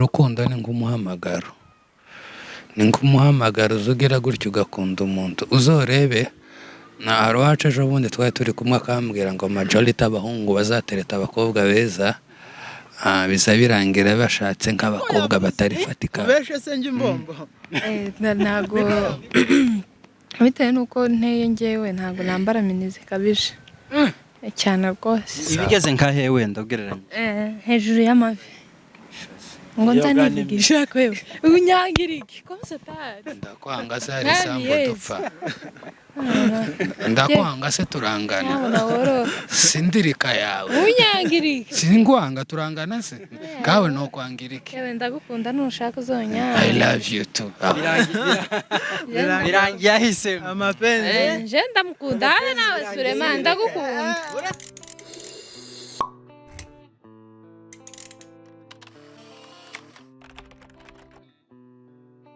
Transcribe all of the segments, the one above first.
Urukundo ni nk'umuhamagaro, ni nk'umuhamagaro uza ugira gutya ugakunda umuntu. Uzorebe hari uwacu ejo bundi twari turi kumwe akambwira ngo majority abahungu bazatereta abakobwa beza, biza birangira bashatse nk'abakobwa batari fatika. Ubeshe se njye imbombo? Ntago bitewe n'uko nteye, ngewe ntabwo nambara mini zikabije cyane rwose. Ibigeze nkahe wenda ugereranya? Hejuru y'amavi ngo Iyo nzanivugisha kwewe unyangira iki ko satani? Ndakwanga se hari Mwami isambu Yesu. dupfa? Ndakwanga se turangana? Nyabuna wororo. Sindirika yawe. Unyangira iki? Singwanga, turangana se kawe nokwangira iki? Yewe, ndagukunda, nushaka uzonyanga. I love you too. Birangiye ahisemo. Amapenzi. Nje ndamukunda habe nawe Suleiman, ndagukunda.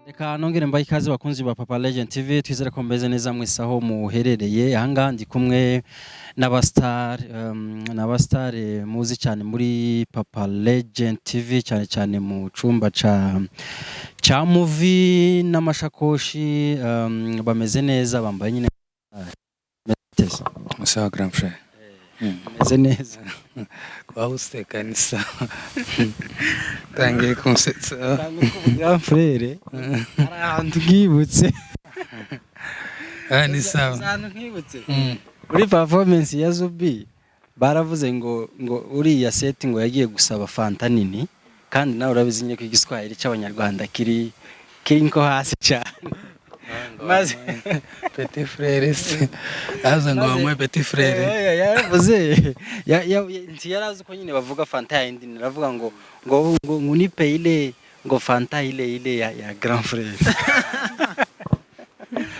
Reka nongere mbahe ikaze, bakunzi ba Papa Legend TV. Twizere ko mumeze neza mwese aho muherereye. Ahangaha ndi kumwe n'abastar, n'abastar muzi cyane muri Papa Legend TV, cyane cyane mu cumba ca movie n'amashakoshi. Bameze neza, bambaye nyine. Sawa, grand frère. Bameze neza. Kuba useka ni sawa, tangiye kunsetsa. Grand frère, hari ahantu nkibutse. Ah, ni sawa. Ahantu nkibutse muri performance ya Zubi, baravuze ngo uriya seti ngo yagiye gusaba fanta nini, kandi nawe urabizi nyine ko igiswahili cy'abanyarwanda kiri nko hasi cyane, maze Petit frère se aza ngo bamuhe petit frère. Yaravuze nti yari azi ko nyine bavuga fanta yindi, aravuga ngo unipe ile ngo fanta ile ya grand frère,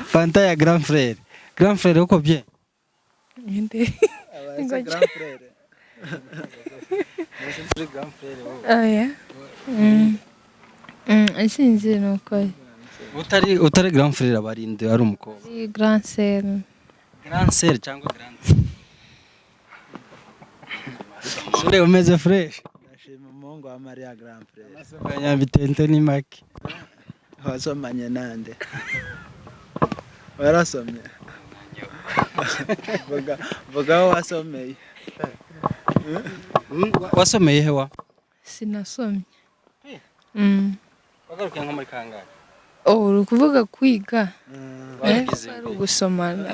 fanta ya grand frère. Grand frère, uko bien? Ninde? Abaye Ngo grand frère. Grand frère wowe. Oya. Sinzi nuko. Utari grand frère abarinde ari umukobwa? Ari grand sœur. Grand sœur cyangwa grand sœur? Umeze fresh? Ndashima umuhungu wa Mariya, grand frère. Amasomo ya Nyabitente ni make. Wasomanye nande? Warasomye? Vuga, vuga aho wasomeye. Wasomeye he wa? Sinasomye. Eh. Wagarukiye nko muri kangahe? Oh, uri kuvuga kwiga? Eh, Waragize ari imbere. ugusomana.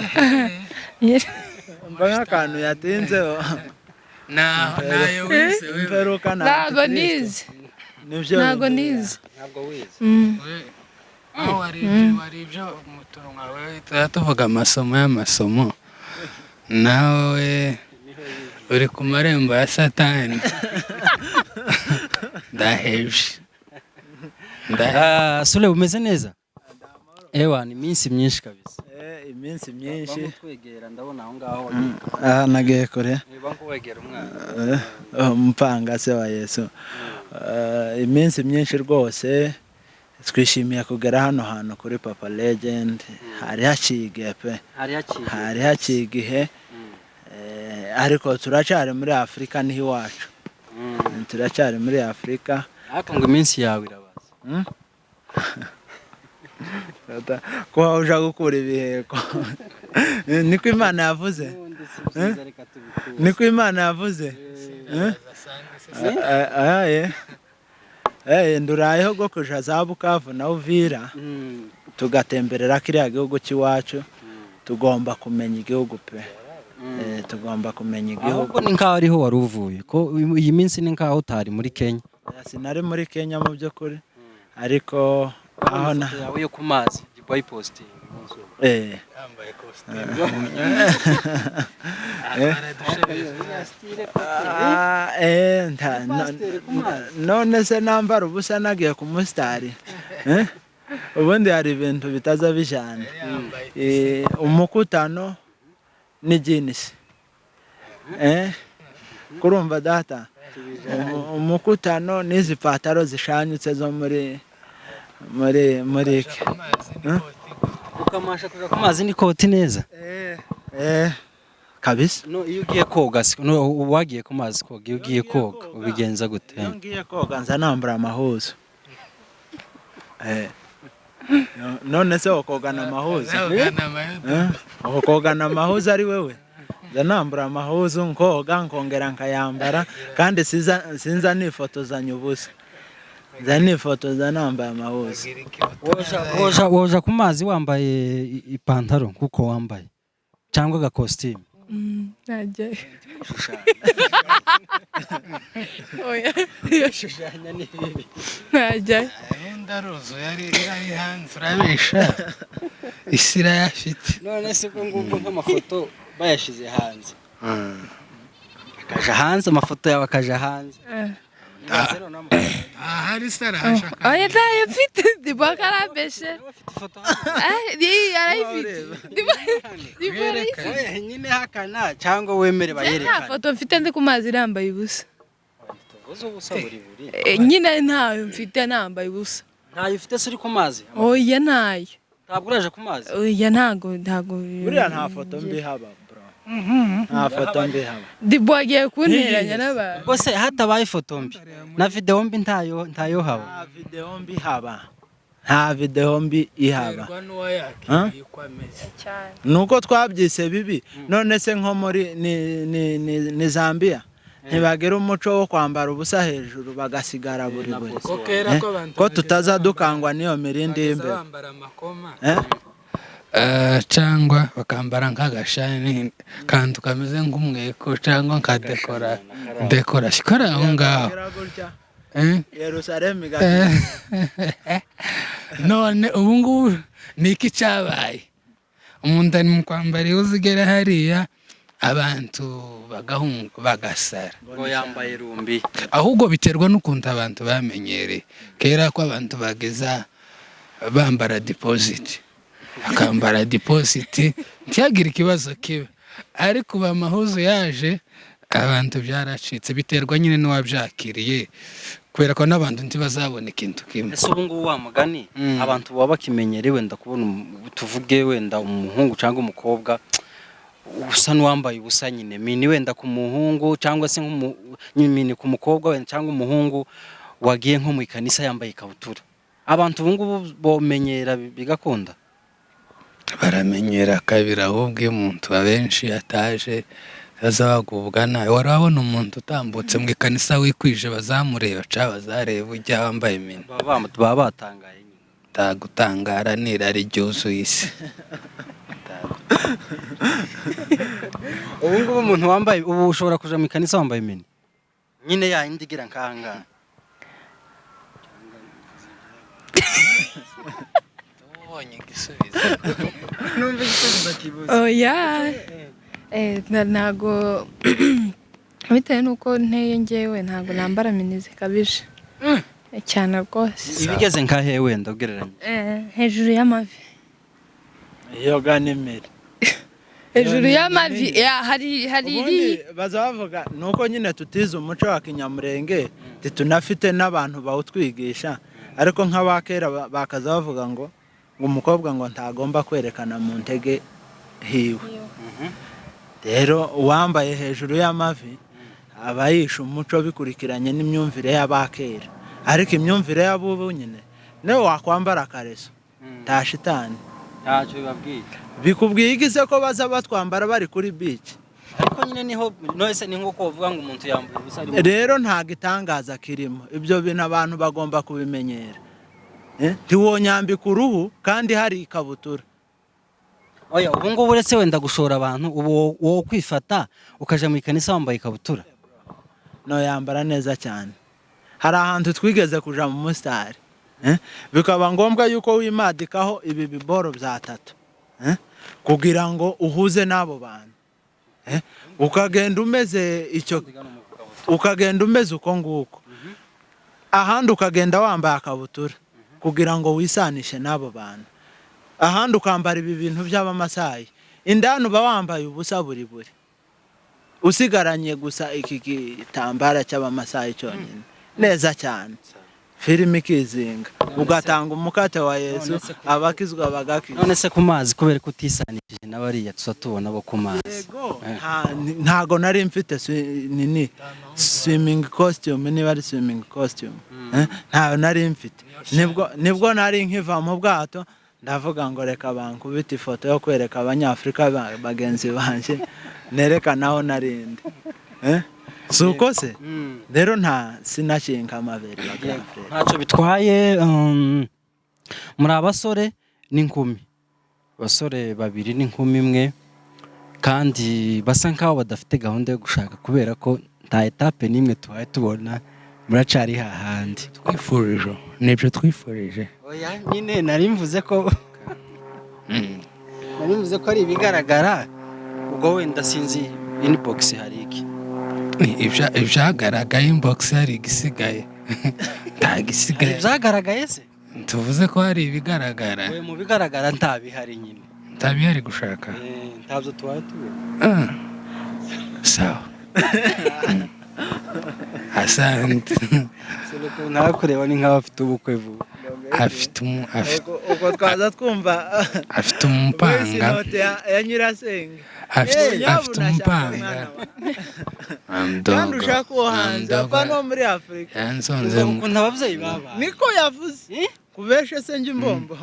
Mba nk'akantu yatinzeho. Nayo wize wewe? Imperuka na Ntago Antikristo. nize. Nibyo Ntago bintu. nize. Ntabwo wize? Aho wari ibyo umutunwa wewe, tuba tuvuga amasomo y'amasomo, nawe uri ku marembo ya satani. Ndaheje. Ah, Sule, umeze neza? Ewa, ni iminsi myinshi kabisa. Iminsi myinshi. Twegera, ndabona aho ngaho. Aha nagiye kure. Niba wegera umwana. Umupanga se wa Yesu. Iminsi myinshi rwose, twishimiye kugera hano hantu kuri Papa Legend. Hari haciye igihe pe. Hari haciye. Hari haciye igihe. Ariko turacyari muri Afurika, niho iwacu. Turacyari muri Afurika. Ariko ngo iminsi yawe irabaza. Ko uja gukura ibiheko, niko Imana yavuze. Ubundi si byiza, reka tubikure. Niko Imana yavuze. Eh? Ndurayeho rwo kuja za Bukavu na Uvira, tugatemberera kiriya gihugu cy'iwacu. Tugomba kumenya igihugu pe. Tugomba kumenya igihugu. Ahubwo ni nkaho ariho wari uvuye, ko iyi minsi ni nkaho utari muri Kenya. Sinari muri Kenya mu by'ukuri, ariko aho na Ifoto yawe yo ku mazi Dubai posting. Yambaye kositimu. Ah, none se nambara ubusa nagiye ku musitari? Eh? Ubundi hari ibintu bitaza bijyana. Umukutano ni jeans. Kurumva data, umukutano n'izi pataro zishanyutse zo muri iki. Ukamasha kuja ku mazi n'ikoti neza? Kabisa. No iyo ugiye koga no wagiye ku mazi koga, iyo ugiye koga ubigenza gute? Iyo ngiye koga nza nambara amahuzu. Eh. None se wokogana amahuza? Eh? Wokogana amahuza ari wewe? Nza nambura amahuzu nkoga, nkongera nkayambara, kandi sinza nifotozanya ubusa, nza nifotoza nambaye amahuzu. Woja ku mazi wambaye ipantaro kuko wambaye cyangwa agakositimu? Najyayo. Oya, najyayo. Undi aruzuye, ari hanze, urabesha, isi irayafite. None se ubwo ngubwo nk'amafoto bayashize hanze, akaja hanze, amafoto yawe akaja hanze? Eh. Ahari se arahashaka. Oya, ntayo mfite, ndimo karambeshe. Iyi arayifite. Ndimo arayifite. Oya, nyine hakana cyangwa wemere. Nta Bayerekane. foto mfite ndi ku mazi nambaye ubusa. Tuvuze ubusa buri buri. Nyine ntayo mfite nambaye ubusa. Ntayo ufite se uri ku mazi? Oya, ntayo. Ntabwo uraje ku mazi? Oya, ntago. Buriya nta foto mbi haba, bro, nta foto mbi haba. Dibo agiye kunteranya n'abantu. Ubwo se hatabaye ifoto mbi na videwo mbi, ntayo haba? Nta videwo mbi haba, nta videwo mbi ihaba. Biterwa n'uwayakiriye uko ameze. Cyane. Nuko twabyise bibi. None se nko muri ni Zambia ntibagira umuco wo kwambara ubusa hejuru bagasigara buri buri? Ko kera ko abantu Ko tutaza dukangwa n'iyo mirindi bageza y'imbere? bambara amakoma. Eh? Cyangwa bakambara nk'agashani kantu kameze nk'umweko cyangwa nka dekorasiyo kari aho ngaho. Bagira gutya, Eh? Yerusalemu igahinduka. None ubu ngubu ni iki cyabaye? Umuntu ari mu kwambara ihuzu igera hariya, abantu bagahunga, bagasara. Ngo yambaye rumbi. Ahubwo biterwa n'ukuntu abantu bamenyereye. Kera ko abantu bageza bambara deposit, akambara deposit ntiyagire ikibazo kiba, ariko ubu amahuzu yaje, abantu byaracitse. Biterwa nyine n'uwabyakiriye, kubera ko n'abantu ntibazabona ikintu kimwe. Ese ubu ngubu wa mugani, abantu baba bakimenyereye wenda kubona tuvuge wenda umuhungu cyangwa umukobwa usa n'uwambaye ubusa nyine, mini wenda ku muhungu cyangwa se mini ku mukobwa wenda cyangwa umuhungu wagiye nko mu ikanisa yambaye ikabutura, abantu ubu ngubu bomenyera bigakunda? Baramenyera kabiri. Ahubwo iyo umuntu abenshi ataje baza bagubwa nabi. Wari wabona umuntu utambutse mu ikanisa wikwije, bazamureba ca bazareba ujya wambaye mini? Baba batangaye nyine. Tagutangara n'irari ryuzuye isi. Ubu ngubu umuntu wambaye, ubu ushobora kuja mu ikanisa wambaye mini nyine ya yindi igira nk'ahangaha? Ubonye igisubizo. Numva igisubizo kibuze. Oya. Ntago, bitewe n'uko nteye ngewe, ntago nambara mini zikabije cyane rwose. Ibigeze nkahe wenda ugereranya? Hejuru y'amavi. Yoga n'imiri. Hejuru Iyo ni y'amavi. minini. Ya, hari Ubundi iri baza bavuga nuko nyine tutize umuco wa kinyamurenge, titunafite n'abantu bawutwigisha, ariko nk'abakera bakaza bavuga ngo umukobwa ngo ntagomba kwerekana mu ntege hiwe. Rero uwambaye hejuru y'amavi aba yishe umuco bikurikiranye n'imyumvire y'abakera, ariko imyumvire y'abubu nyine niyo wakwambara akareso nta shitani. Ntacyo bibabwiye. Bikubwiye iki se ko baza batwambara bari kuri beach? Ariko nyine niho none ni nk'uko bavuga ngo umuntu yambaye ubusa ari mu Rero nta gitangaza kirimo, ibyo bintu abantu bagomba kubimenyera. Ntiwonyambika uruhu kandi hari ikabutura. Oya, ubu ngubu uretse wenda gushora abantu, ubu wowe kwifata ukaja mu ikanisa wambaye ikabutura? No yambara neza cyane. Hari ahantu twigeze kuja mu musitari, bikaba ngombwa yuko wimadikaho ibi biboro bya tatu, kugira ngo uhuze n'abo bantu. Ukagenda umeze icyo, ukagenda umeze uko nguko, ahandi ukagenda wambaye akabutura kugira ngo wisanishe n'abo bantu, ahandi ukambara ibi bintu by'abamasayi, indani uba wambaye ubusa buri buri, usigaranye gusa iki gitambara cy'abamasayi cyonyine, neza cyane, filime ikizinga, ugatanga umukate wa Yesu, abakizwa bagakizwa. None se ku mazi, kubera ko utisanishije n'abariya tuza tubona bo ku mazi? Yego, ntago nari mfite nini. Swimming costume, niba ari swimming costume, ntayo nari mfite. Nibwo nari nkiva mu bwato, ndavuga ngo reka bankubite ifoto yo kwereka Abanyafurika bagenzi banjye, nerekana aho narindi. Si uko se rero, nta sinakinka amabere ya grand frère. Ntacyo bitwaye. Muri abasore n'inkumi, abasore babiri n'inkumi imwe, kandi basa nkaho badafite gahunda yo gushaka, kubera ko nta étape n'imwe tuhaye tubona, muracari hahandi. Twifurije, nibyo twifurije. Oya nyine, nari mvuze ko ari ibigaragara. Ubwo wenda sinzi, inbox hari iki? Ibyagaragaye, inbox hari igisigaye? Nta Hari gisigaye. Ibyagaragaye se? Tuvuze ko hari ibigaragara. We mu bigaragara ntabihari nyine. Ntabihari gushaka. Ntabyo tubaye tubona. Ah, sawa. Asante. Ntakureba ni nk'aho afite ubukwe vuba. Afite Ubwo twaza twumva afite umupanga. Voice note ya nyirasenge. Afite Eh, afite nyabuna shaka umupanga. umwana wawe. Kandi ushaka uwo hanze, apana uwo muri Afurika. Yansonze. Ukuntu ababyeyi baba. Niko yavuze kubeshe se njye imbombo,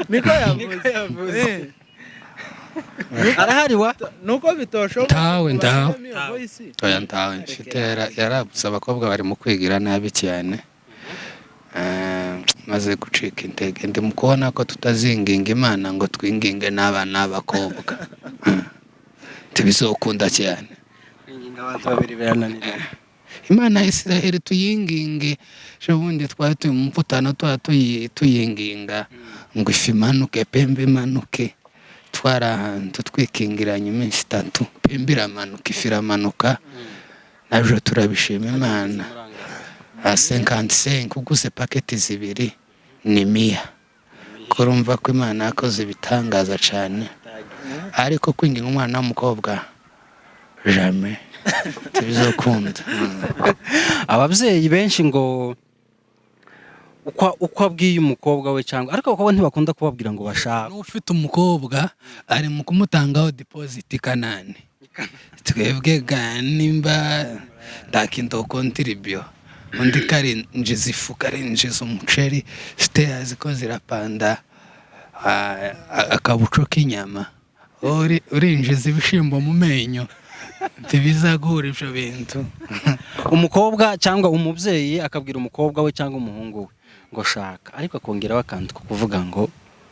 niko yavuze. Arahari wa. Nuko bitoshoboka. Ntawe, ntawe. Bashyiremo iyo voice. Oya, ntawe mfite. Yarabuze. Abakobwa bari mu kwigira nabi cyane. Maze gucika intege, ndi mu kubona ko tutazinginga Imana ngo twinginge n'abana b'abakobwa, ntibizokunda cyane. Kwinginga abantu babiri birananirana. Imana ya Israheli tuyinginge. Ejo bundi twari turi mu mvutano, tuba tuyinginga ngo ifi imanuke, pembe imanuke. Twari ahantu twikingiranye iminsi 3, pembe iramanuka, ifi iramanuka, nabyo turabishima Imana. 55 uguze paketi zibiri ni miya. Kurumva ko Imana yakoze ibitangaza cyane, ariko kwinginga umwana w'umukobwa, jamais, ntibizokunda. Ababyeyi benshi ngo uko abwiye umukobwa we, cyangwa ariko abakobwa ntibakunda kubabwira ngo bashaka. N'ufite umukobwa ari mu kumutangaho deposit kanani. Twebwe ga nimba ntakintu contribute, undi karinjiza ifu, karinjiza umuceri, siteyazi ko zirapanda, akabuco k'inyama. Urinjiza ibishimbo mu menyo, ntibizaguhura ibyo bintu. Umukobwa cyangwa umubyeyi akabwira umukobwa we cyangwa umuhungu we ngo shaka, ariko akongeraho akantu ko kuvuga ngo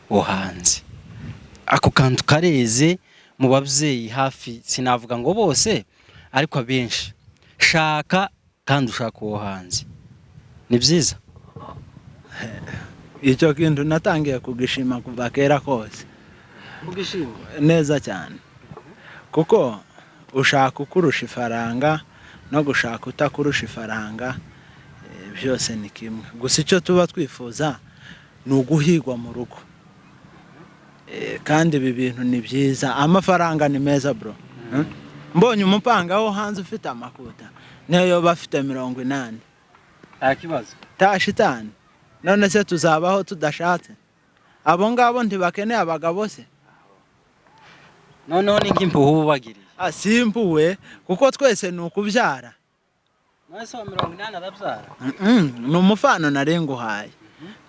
wo hanze. Ako kantu kareze mu babyeyi hafi, sinavuga ngo bose, ariko abenshi: shaka kandi ushaka uwo hanze. Ni byiza? Icyo kintu natangiye kugishima kuva kera kose. Kugishima? Neza cyane, kuko ushaka ukurusha ifaranga no gushaka utakurusha ifaranga, byose ni kimwe. Gusa icyo tuba twifuza ni uguhigwa mu rugo. Kandi ibi bintu ni byiza, amafaranga ni meza bro. Mbonye umupanga wo hanze ufite amakuta, niyo yoba afite 80, nta kibazo. Ta shitani. None se tuzabaho tudashatse? Abo ngabo ntibakeneye abagabo se? Noneho ni nk'impuhwe uba ubagiriye. Asimbuwe, kuko twese ni ukubyara. None se wa 80 arabyara? Ni umufano nari nguhaye,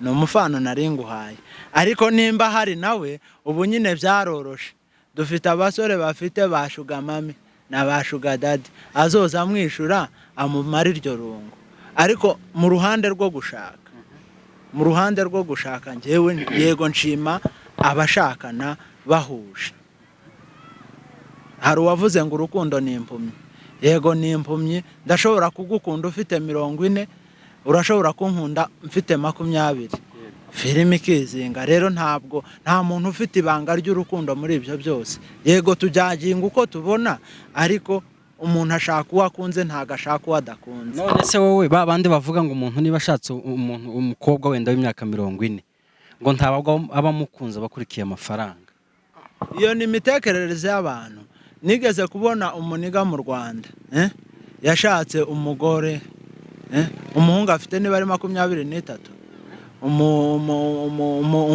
ni umufano nari nguhaye. Ariko nimba hari nawe, ubu nyine byaroroshe, dufite abasore bafite ba sugar mummy na ba sugar daddy, azoza amwishyura amumara iryo rungu. Ariko mu ruhande rwo gushaka, mu ruhande rwo gushaka, njyewe yego nshima abashakana bahuje. Hari uwavuze ngo urukundo ni impumyi. Yego, ni impumyi. Ndashobora kugukunda ufite 40, urashobora kunkunda mfite 20, filime ikizinga. Rero ntabwo nta muntu ufite ibanga ry'urukundo muri ibyo byose. Yego, tujyaginga uko tubona, ariko umuntu ashaka uwo akunze, ntabwo ashaka uwo adakunze. None se wowe, ba bandi bavuga ngo umuntu niba ashatse umuntu, umukobwa wenda w'imyaka 40, ngo ntabwo aba amukunze, aba akurikiye amafaranga? Iyo ni imitekerereze y'abantu. Nigeze kubona umuniga mu Rwanda, yashatse umugore, umuhungu afite niba ari 23,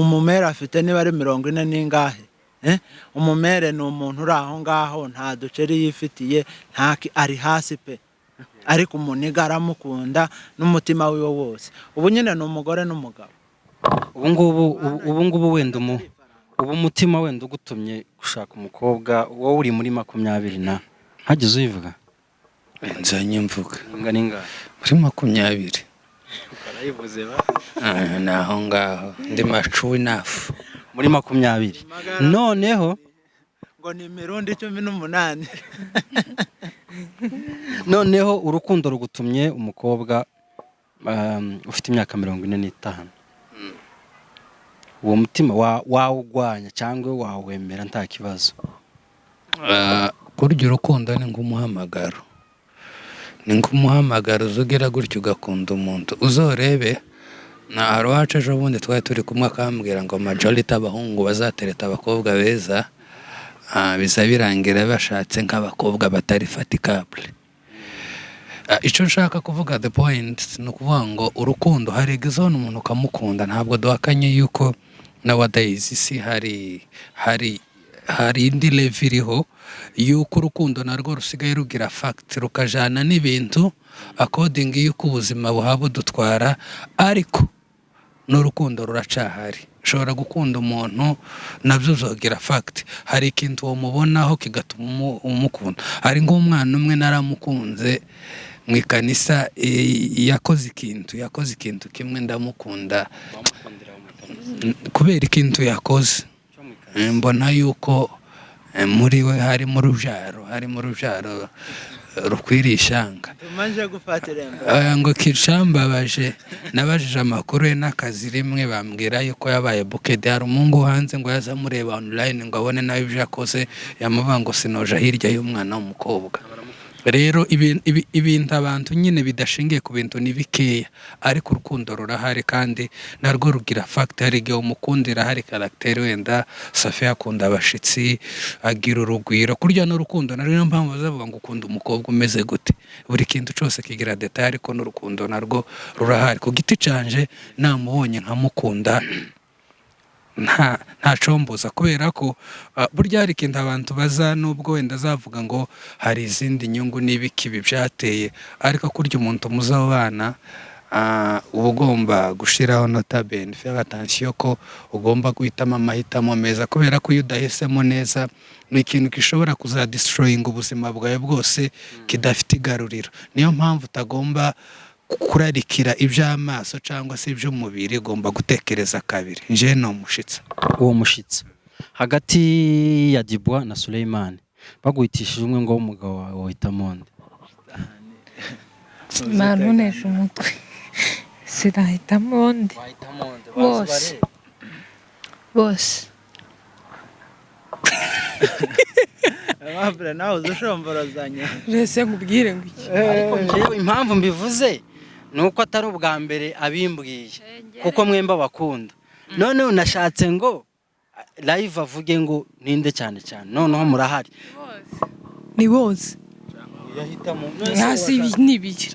umumere afite niba ari 40 n'ingahe. Umumere ni umuntu uri aho ngaho, nta duceri yifitiye, nta ari hasi pe. Ariko umuniga aramukunda n'umutima wiwe wose. Ubu nyine ni umugore n'umugabo. Ubu ngubu wenda ubu umutima wenda ugutumye gushaka umukobwa, wowe uri muri 20 na hagize uyivuga? Nzanye mvuga. Ingana ingahe? Muri 20. Barayivuze ba. Ah, ni aho ngaho ndi mature enough. Muri 20 noneho. Ngo ni imirundi 18. Noneho urukundo rugutumye umukobwa ufite imyaka 45, uwo mutima wawugwanya cyangwa wawemera nta kibazo? Ah, kurya urukundo ni nk'umuhamagaro, ni nk'umuhamagaro uza ugira gutya ugakunda umuntu. Uzorebe na hari uwacu ejo bundi twari turi kumwe akambwira ngo majority abahungu bazatereta abakobwa beza, biza birangira bashatse nk'abakobwa batari fatikable. Icyo nshaka kuvuga, the point, ni ukuvuga ngo urukundo hari igihe uzabona umuntu ukamukunda. Ntabwo duhakanye yuko nowadays isi hari indi level iriho yuko urukundo narwo rusigaye rugira fact, rukajana n'ibintu according yuko ubuzima buhaba budutwara, ariko n'urukundo ruracahari. Ushobora gukunda umuntu, nabyo uzogira fact, hari ikintu wamubonaho kigatuma umukunda. Hari nk'umwana umwe naramukunze mu ikanisa, yakoze ikintu kimwe ndamukunda kubera ikintu yakoze. Mbona yuko muri we harimo urubyaro rukwiriye ishyanga. Tumaze gufata irembo. Ngo kicambabaje, nabajije amakuru ye n'akazi rimwe, bambwira yuko yabaye booked. Hari umuhungu hanze ngo yaza amureba online ngo abone nawe ibyo yakoze, yamuvuga ngo sinoja hirya y'umwana w'umukobwa. Rero ibintu abantu nyine bidashingiye ku bintu ni bikeya, ariko urukundo rurahari kandi narwo rugira fact. Hari igihe umukundira hari caractère, wenda Safi akunda abashitsi, agira urugwiro, kurya n'urukundo narwo. Niyo mpamvu bazavuga ngo ukunda umukobwa umeze gute? Buri kintu cyose kigira détail, ariko n'urukundo narwo rurahari. Ku giti canje namubonye nkamukunda, nta comboza, kubera ko burya hari ikintu abantu baza, nubwo wenda azavuga ngo hari izindi nyungu n'ibiki ibi byateye, ariko kurya umuntu muzabana, uba ugomba gushyiraho nota bene, faire attention ko ugomba guhitamo amahitamo meza, kubera ko iyo udahisemo neza ni ikintu gishobora kuzadestroyinga ubuzima bwawe bwose kidafite igaruriro. Niyo mpamvu utagomba kurarikira iby'amaso cyangwa se iby'umubiri, ugomba gutekereza kabiri. Nje ni umushitsi. Uwo mushitsi, hagati ya Dibwa na Suleiman, baguhitishije umwe ngo w'umugabo wawe, wahitamo nde? Mantunesha umutwe, sinahitamo undi. Wahitamo nde? Bose. Bose. Aimable, nawe uzi ushomborozanya. Mbese nkubwire ngo iki? Ariko njyewe impamvu mbivuze ni uko atari ubwa mbere abimbwiye, kuko mwemba bakunda. Noneho nashatse ngo live avuge ngo ninde cyane cyane. Noneho murahari. Ni bose. Yahitamo. Hasi ni ibiki?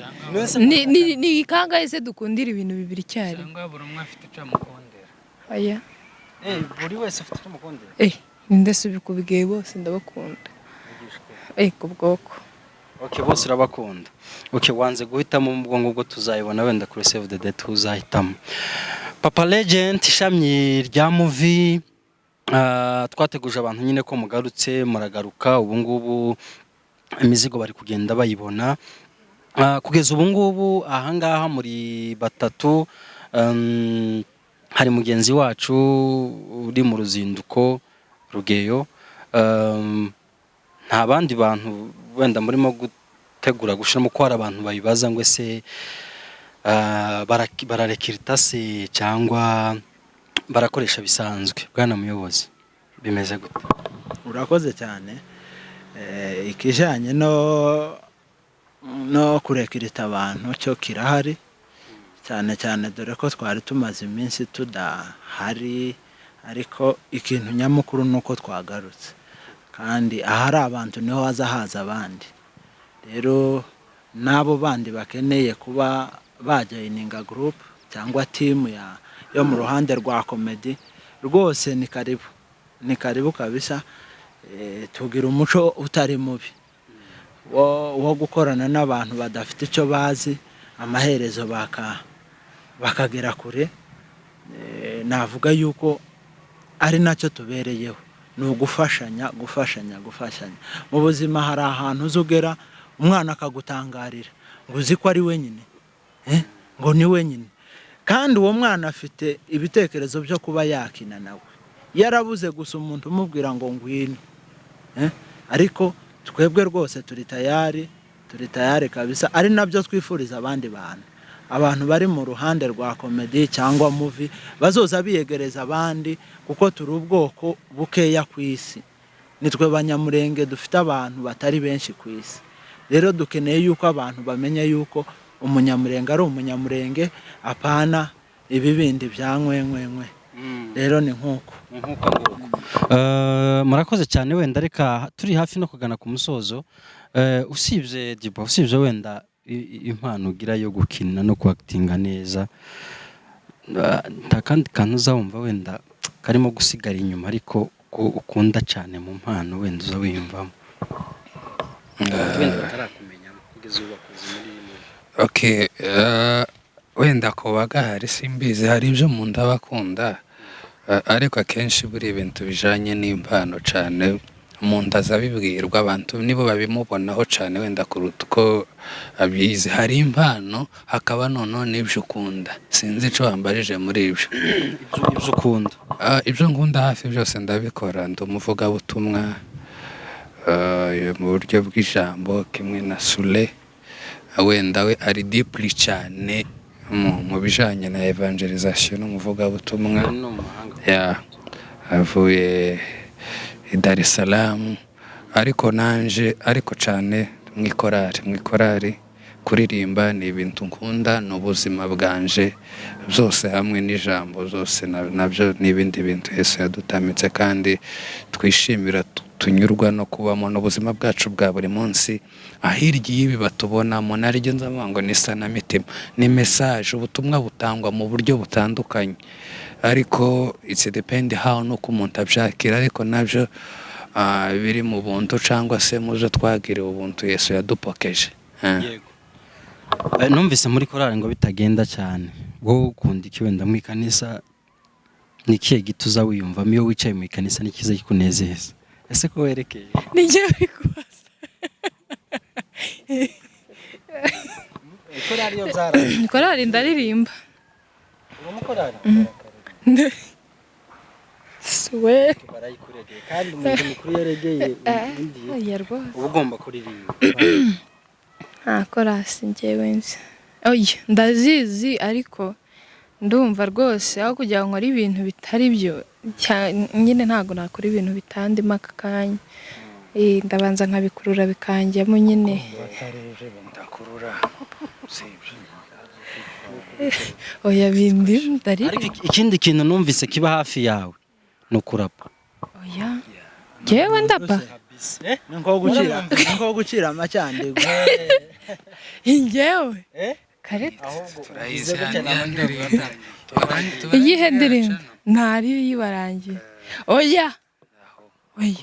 Ni kangahe se dukundira ibintu bibiri icyarimwe? Cyangwa buri umwe afite icyo amukundira. Oya. Buri wese afite icyo amukundira. Ninde se ubikubwiye? Bose ndabakunda, ku bwoko. Okay, bose urabakunda. Okay, wanze guhitamo mu bwonko bwo, tuzayibona wenda kuri save the date uzahitamo. Papa Legend, ishami rya movie, twateguje abantu nyine ko mugarutse, muragaruka. Ubu ngubu imizigo bari kugenda bayibona. Kugeza ubu ngubu ahangaha muri batatu, hari mugenzi wacu uri mu ruzinduko, Rugeyo. Nta bandi bantu wenda murimo gutegura gushiramo, ko hari abantu babibaza ngo ese bararecruita se cyangwa barakoresha bisanzwe? Bwana muyobozi, bimeze gute? Urakoze cyane. Ikijyanye no kurecruita abantu cyo kirahari cyane cyane, dore ko twari tumaze iminsi tudahari, ariko ikintu nyamukuru ni uko twagarutse, kandi ahari abantu niho haza haza abandi. Rero n'abo bandi bakeneye kuba bajoininga group cyangwa team yo mu ruhande rwa comedy, rwose ni karibu, ni karibu kabisa. Tugira umuco utari mubi. wo gukorana n'abantu badafite icyo bazi, amaherezo bakagera kure. Navuga yuko ari nacyo tubereyeho, ni ugufashanya, gufashanya, gufashanya. Mu buzima hari ahantu uza ugera umwana akagutangarira ngo uzi ko ari wenyine, ngo ni wenyine, kandi uwo mwana afite ibitekerezo byo kuba yakina nawe, yarabuze gusa umuntu umubwira ngo ngwino. Ariko twebwe rwose turi tayari, turi tayari kabisa, ari nabyo twifuriza abandi bantu. Abantu bari mu ruhande rwa comedy cyangwa movie bazoza biyegereza abandi, kuko turi ubwoko bukeya ku isi. Nitwe Banyamurenge dufite abantu batari benshi ku isi. Rero dukeneye yuko abantu bamenya yuko Umunyamurenge ari Umunyamurenge, apana ibi bindi bya nkwenkwenkwe. Rero ni nk'uko. Nk'uko nguko. Murakoze cyane. Wenda reka turi hafi no kugana ku musozo. Usibye Diba, usibye wenda impano ugira yo gukina no kwakitinga neza, nta kandi kantu uzawumva wenda karimo gusigara inyuma ariko ko ukunda cyane mu mpano wenda uza wiyumvamo, wenda batarakumenya kugeza ubu bakuzi muri iyi movie? Okay, wenda kuba gahari simbizi, hari ibyo umuntu aba akunda, ariko akenshi buri ibintu bijanye n'impano cyane umuntu aza abibwirwa, abantu nibo babimubonaho cyane wenda kuruta uko abizi. Hari impano, hakaba noneho n'ibyo ukunda. Sinzi icyo wambajije muri ibyo. Ibyo ukunda. Ibyo nkunda hafi byose ndabikora. Ndi umuvugabutumwa mu buryo bw'ijambo, kimwe na Sule. Wenda we ari deeply cyane mu bijanye na evangelization n'umuvugabutumwa. No mu mahanga. Ya, avuye i Dar es Salaam, ariko nanje ariko cyane mu ikorari kuririmba ni ibintu nkunda, ni ubuzima bwanje byose hamwe n'ijambo zose nabyo n'ibindi bintu Yesu yadutamitse kandi twishimira, tunyurwa no kubamo n'ubuzima bwacu bwa buri munsi. Ahirya y'ibi batubonamo nariryo nzavuga ngo ni isanamitima, ni message, ubutumwa butangwa mu buryo butandukanye, ariko it's depend how nuko umuntu abyakira, ariko nabyo biri mu buntu cyangwa se mu byo twagiriwe ubuntu Yesu yadupokeje. Yego. Numvise muri korali ngo bitagenda cyane. Wowe ukunda iki wenda mu ikanisa? Ni ikihe giti uza wiyumvamo iyo wicaye mu ikanisa? Ni ikiza kikunezeza ese ko werekeye? Nijye uri kubaza? Korali yo byaraye. Korali ndaririmba. Uba korali? Suwe. Barayikuregeye kandi umuntu mukuru yaregeye undi Oya rwose. uba ugomba kuririmba. Nta korasi njyewe nzi. Oya, ndazizi, ariko ndumva rwose aho kugira ngo nkore ibintu bitari byo nyine ntabwo nakora ibintu bitandimo aka kanya. Ndabanza nkabikurura bikanjyamo nyine. Batari ibyo bindakurura si ibyo. Oya, bindi Ariko ndaririmba. Ikindi kintu numvise kiba hafi yawe ni ukurapa. Oya, njyewe ndapa? Ni nko gucira amacandwe. Njyewe kareta. Turayizi ya ndirimbo. Iyihe ndirimbo? Ntari yibarangiye. Oya, oya.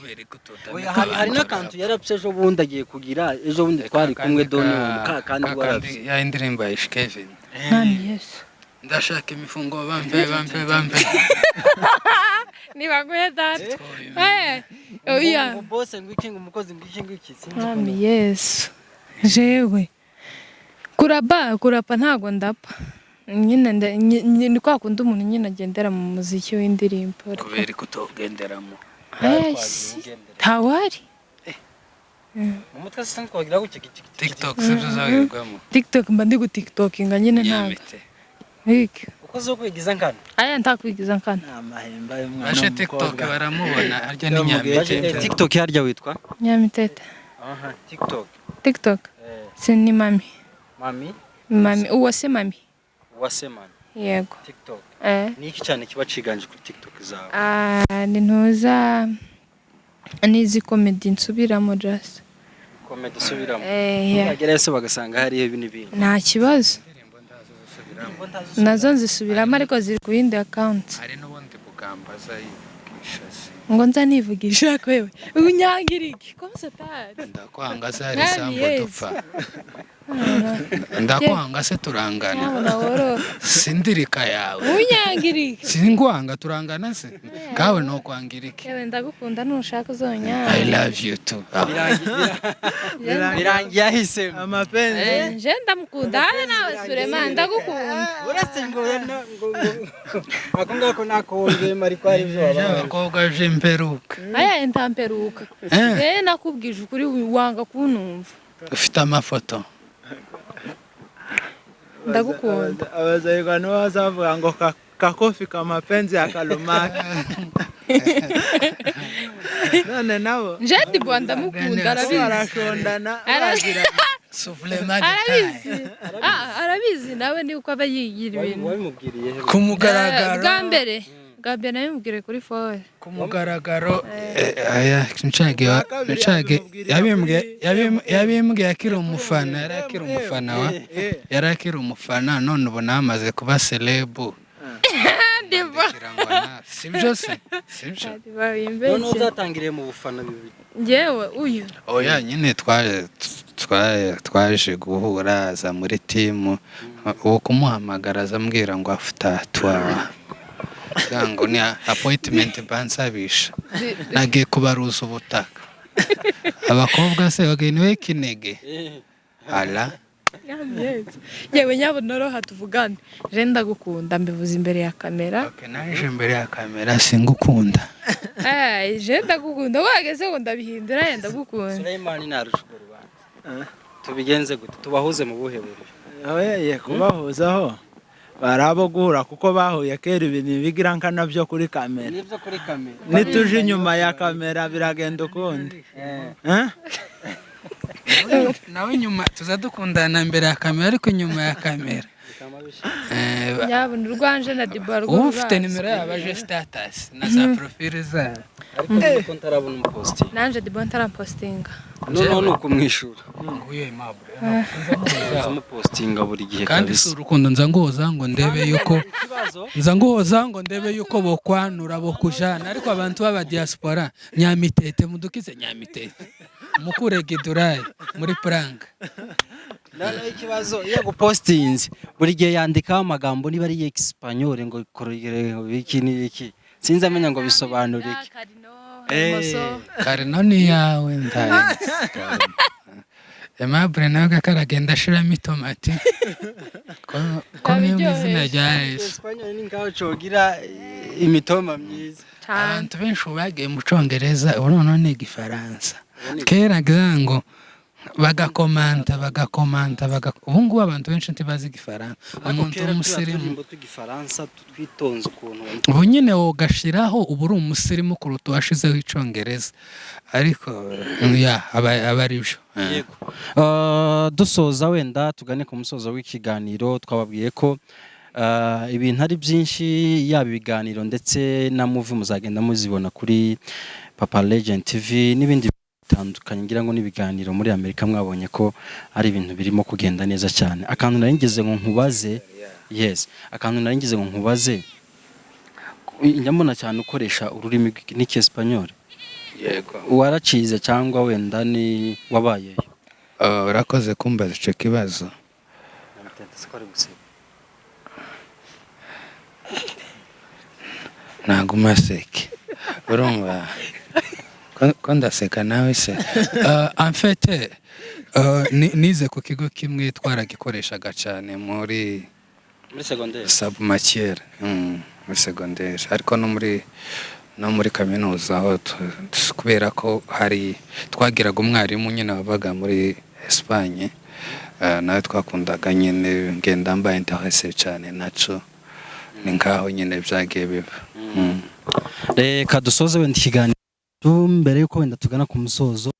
Oya, hari n'akantu yarapse ejo bundi agiye kugira, ejo bundi twari kumwe doni ka kandi warapse. Ya indirimbo ya Kevin. Mwami Yesu. Ndashaka imifungo, bampe, bampe, bampe. Nibaguhe data. Oya. Ngo bose ngo iki, ngo umukozi ngo iki, ngo iki, sinzi. Mwami Yesu. Jewe kurapa, kurapa ntabwo ndapa nyine, ni kwa kundi umuntu nyine agendera mu muziki w'indirimbo ariko Kubera ko utogenderamo? Eh, ntawari. Mu mutwe se twagira gutya TikTok sibyo uzawirirwamo? TikTok mba ndi gutiktokinga nyine, ntabwo Nyamite. Wiki. Uko zo kwigiza nkana. Aya ntakwigiza nkana. Ni amahemba y'umwana Baje TikTok w'umukobwa. baramubona harya ni Yo, mu gihe Nyamitete. TikTok harya witwa? Nyamitete. Aha, TikTok. TikTok se ni mami. Mami. Mami uwase, mami. Uwase mami. Yego. TikTok. Eh. Ni iki cyane kiba ciganje kuri TikTok zawe? Ah, ni ntuza n'izi comedy nsubiramo just. Comedy usubiramo? Eh, yeah. Bagerayo se bagasanga hariyo ibi n'ibindi? Nta kibazo, nazo nzisubiramo ariko ziri ku yindi account. Hari n'ubundi bugambo azayigisha si Ngo nza nivugisha kwewe unyangira iki comme satani. Ndakwanga se hari Mwami isambu Yesu. dupfa? Ndakwanga se turangana? Nyabuna wororo. Sindirika yawe. Unyangira iki? Singwanga, turangana se kawe nokwangira iki? Yewe, ndagukunda, nushaka uzonyanga. I love you too. Ah. Birangiye ahisemo. Amapenzi. Eh, nje ndamukunda habe nawe Suleiman, ndagukunda. Uretse ngo ako ngako nakongema, ariko ari byo wabaye. Abakobwa j'imperuka. Aya ntamperuka. Eh. Eh, nakubwije ukuri wanga kunumva. Ufite amafoto. Ndagukunda. Abazayirwa nibo bazavuga ngo kakofi kamapenzi ya kalumaki none nabo Nje Dibo ndamukunda, arabizi. Barashondana baziranye. Soufflement. Arabizi. Ah, arabizi nawe, ni uko aba yigira ibintu. Wabimubwiriye he? Ku mugaragaro. Bwa mbere nabimubwiriye kuri phone. Ku mugaragaro, aya ncage. Bwa kabiri Ncage. yabimubwirira Yabimbwiye kuri yabimbwiye akiri umufana, yari akiri umufana wa yari akiri umufana, none ubu amaze kuba celeb. Dibo. Kugira ngo sibyo se, sibyo? Dibo wimbeshye. Noneho byatangiriye mu bufana bibiri. Njyewe uyu. Oya nyine, twaje guhura, aza muri team, uwo kumuhamagara aza ambwira ngo afite twawa ngo ni appointment bansabisha, nagiye kubaruza ubutaka. Abakobwa se bagiye niwe kinege ala. Yewe nyabunoroha, tuvugane, je ndagukunda, mbivuze imbere ya kamera. Okay, naje imbere ya kamera singukunda. Eh, je ndagukunda, wageze ngo ndabihindura, ye ndagukunda. Suleyman narusha urwo rubanza, tubigenze gute? Tubahuze mu buhe buryo? Oye, kubahuzaho bari abo guhura kuko bahuye kera, ibintu bigira nkana byo kuri kamera. Nibyo, kuri kamera. Nituje inyuma ya kamera biragenda ukundi. Eh? Nawe nyuma tuza dukundana mbere ya kamera, ariko inyuma ya kamera Nyabuna urwanje na Dibo rwo uba ufite rurazi. Nimero yabo aje status na za profile zabo. Ariko nuko ntarabona umuposting. Nanje Dibo ntarampostinga. Noneho ni ukumwishura. Nguye Aimable. Umupostinga buri gihe. Kandi si Kabisa. urukundo, nza nguhoza ngo ndebe yuko Ikibazo. Nza nguhoza ngo ndebe yuko bokwanura bokujana, ariko abantu b'aba diaspora nyamitete mudukize nyamitete mukure gidurayi muri prank. Noneho ikibazo, iyo agupostinze buri gihe yandikaho amagambo niba ari espagnol ngo korogere iki n'iki, sinzi amenya ngo bisobanura iki. Karino. Eh. Imoso. Karino ni yawe ndaye. Aimable nawe karagenda ashiramo itomati ko niyo mu izina rya Yesu. Espagnol ni nkaho cogira imitoma myiza. Cyane. Abantu benshi ubu bagiye mu Congereza, ubu noneho ni Igifaransa. Kera ngira ngo bagakomanta bagakomanta ubu ngubu abantu benshi ntibazi Igifaransa, umuntu w'umusirimu. Turirimbo tw'igifaransa twitonze ukuntu. Ubu nyine wogashiraho, ubu uri umusirimu kuruta uwashizeho Icongereza, ariko ya aba ari byo. Yego. Dusoza wenda tugane ku musozo w'ikiganiro, twababwiye ko ibintu ari byinshi, yaba ibiganiro ndetse na movie muzagenda muzibona kuri Papa Legend TV n'ibindi bitandukanye. Ngira ngo n'ibiganiro muri Amerika mwabonye ko ari ibintu birimo kugenda neza cyane. Akantu nari ngeze ngo nkubaze, yes, akantu nari ngeze ngo nkubaze, njya mbona cyane ukoresha ururimi n'icyesipanyol. Yego. Waracize cyangwa wenda ni wabayeyo? Urakoze kumbaza icyo kibazo. Guseka. Ntabwo umaseke, urumva ko ndaseka nawe se. En fait, nize ku kigo kimwe twaragikoreshaga cyane muri Muri segonderi. Submatière, muri secondaire, ariko no muri kaminuza aho kubera ko hari twagiraga umwarimu nyine wabaga muri Espagne, nawe twakundaga nyine, ngenda mba intéressé cyane naco, ni nkaho nyine byagiye biba. Reka dusoze wenda ikiganiro, mbere yuko wenda tugana ku musozo,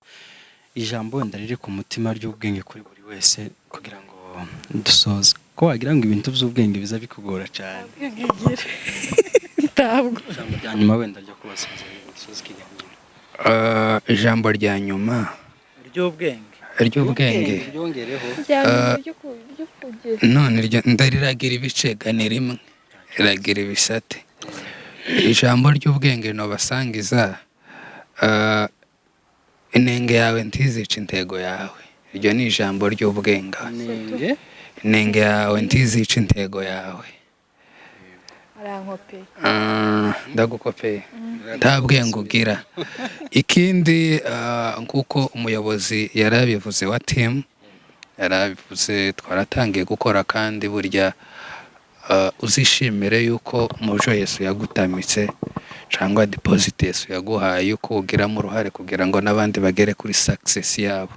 ijambo wenda riri ku mutima ry'ubwenge kuri buri wese kugira ngo dusoze, ko wagira ngo ibintu by'ubwenge biza bikugora cyane. Ntabwo. Ijambo rya nyuma wenda ryo kubasezera dusoze ikiganiro. Ijambo rya nyuma Ry'ubwenge. Ry'ubwenge. Ryongereho. Rya ryo kugira. None iryo ndariragira ibice, ni rimwe riragira ibisate. Ijambo ry'ubwenge nobasangiza, inenge yawe ntizice intego yawe. Iryo ni ijambo ry'ubwenge. Inenge? Inenge yawe ntizice intego yawe. Arankopeye. Ah, ndagukopeye, nta bwenge ugira. Ikindi, nk'uko umuyobozi yarabivuze wa team yarabivuze, twaratangiye gukora, kandi burya uzishimire yuko mu byo Yesu yagutamitse cyangwa deposit Yesu yaguhaye, yuko ugiramo uruhare kugira ngo n'abandi bagere kuri success yabo.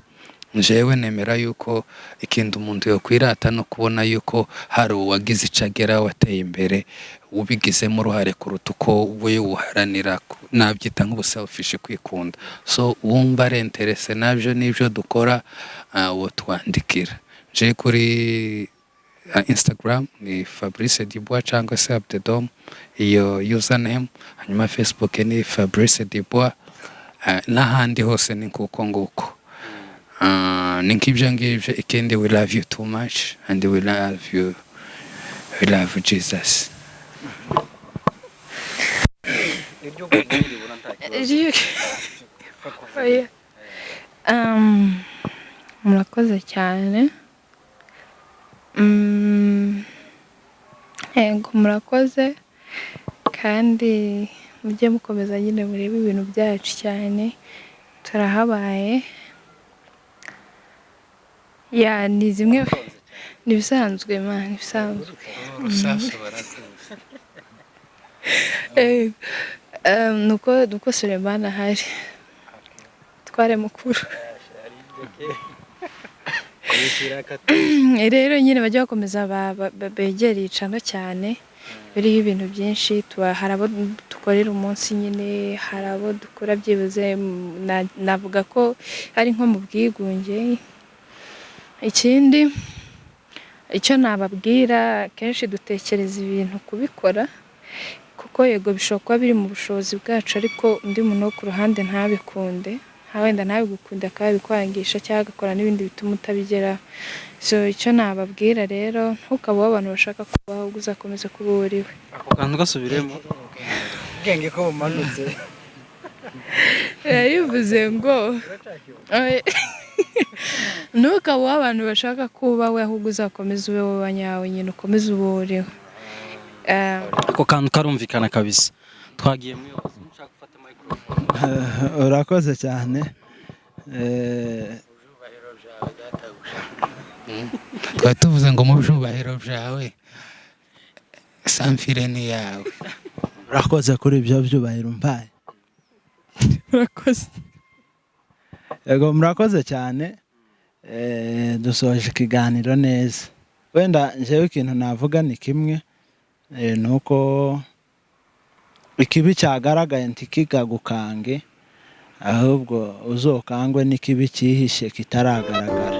Njyewe nemera yuko ikintu umuntu yokwirata no kubona yuko hari uwagize icyo agera, wateye imbere, ubigizemo uruhare, kuruta uko we uharanira nabyita nk'ubuselfish, kwikunda. So wumva ari intéressé nabyo n'ibyo dukora, uwo twandikira nje kuri Instagram ni Fabrice Dubois cyangwa se Abdedom, iyo username. Hanyuma Facebook ni Fabrice Dubois, n'ahandi hose ni kuko nguko. Ni nk'ibyo ngibyo. Ikindi, we love you too much and we love you, we love Jesus. Iryo ubwenge niribura nta kibazo. Oya. Murakoze cyane. Yego, murakoze, kandi mujye mukomeza nyine murebe ibintu byacu cyane, turahabaye. Ya, ni zimwe, ni ibisanzwe man, ibisanzwe. Urusasu barakuzi. Nuko Suleiman ahari, tware mukuru. Rero nyine bajya bakomeza begere icano cyane, biriho ibintu byinshi. Tuba hari abo dukorera umunsi nyine, hari abo dukora byibuze, navuga ko ari nko mu bwigunge. Ikindi icyo nababwira, kenshi dutekereza ibintu kubikora, kuko yego bishobora kuba biri mu bushobozi bwacu, ariko undi muntu wo ku ruhande ntabikunde, nta wenda ntabigukunde, akabikwangisha cyangwa agakora n'ibindi bituma utabigeraho. So icyo nababwira rero, ntukabe uwo abantu bashaka kubaho, ahubwo uzakomeze kuba uwo uriwe. Ako kantu gasubiremo. Ubwenge ko bumanutse. Yarivuze ngo ntukabe uwo abantu bashaka kuba we, ahubwo uzakomeze ube wowe nyawe nyine, ukomeze ube uwo uriwe. Ako kantu karumvikana kabisa. Twagiye muyobozi, nshaka gufata microphone. Urakoze cyane. Twari tuvuze ngo mu byubahiro byawe, samfire ni yawe. Urakoze kuri ibyo byubahiro mbaye. Murakoze. Yego, murakoze cyane. Dusoje ikiganiro neza. Wenda njyewe ikintu navuga ni kimwe, ni uko ikibi cyagaragaye ntikigagukange, ahubwo uzokangwe n'ikibi cyihishe kitaragaragara.